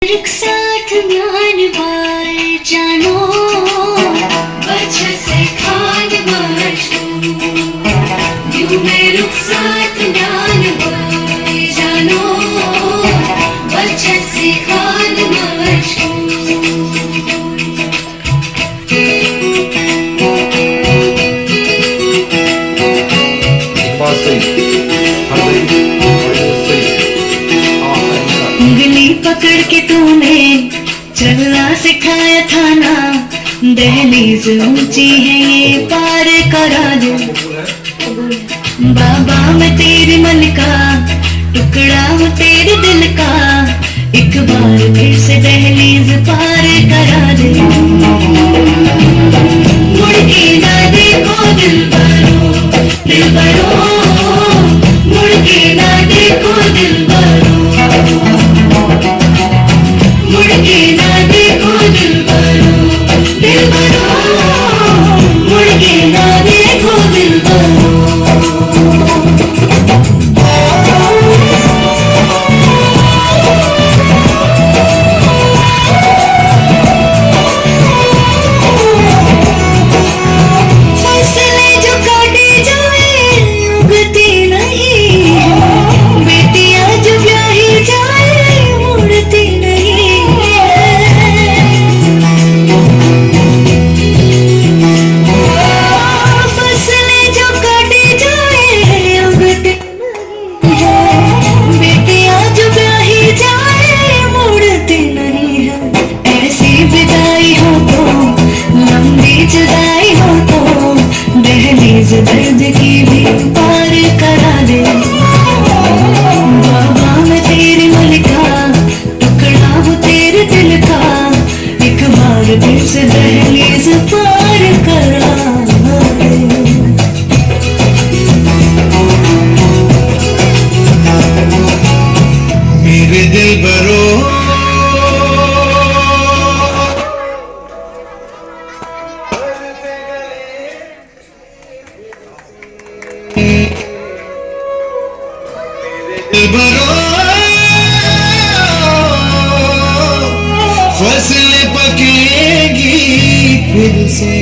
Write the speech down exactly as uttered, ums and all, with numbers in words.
रुखसात म्यान बाय जानो, बछसे खान मचको। यूं मैं रुखसात म्यान बाय जानो, बछसे खान मचको। बात सही, हर सही, हर सही। उंगली पकड़ के तूने चलना सिखाया था ना, दहलीज ऊंची है ये पार करा दे। बाबा मैं तेरी मलका, टुकड़ा हूँ तेरे दिल का, एक बार फिर से दहलीज पार करा दे। मुड़ के ना देखो दिल भरो, दिल भरो, मुड़ के ना देखो दिल भरो। मुड़ के ना देखो दिल भरो, दिल भरो, मुड़ के ना देखो दिल भरो। फसलें जो काटी जाए, उगती नहीं है। बेटियां जो ब्याही जाए, मुड़ती नहीं है। फसलें जो काटी जाए, उगती नहीं है। बेटियां जो ब्याही जाए, मुड़ती नहीं है। ऐसी विदाई हो तो, लंबी जुदाई हो तो, दहलीज दर्द की भी पार करा दे। बाबा मैं तेरी मलका, टुकड़ा हूँ तेरे दिल का, एक बार फिर से दहलीज पार करा दे। मेरे दिल भरो। दिल भरो, फसल पकेगी फिर से।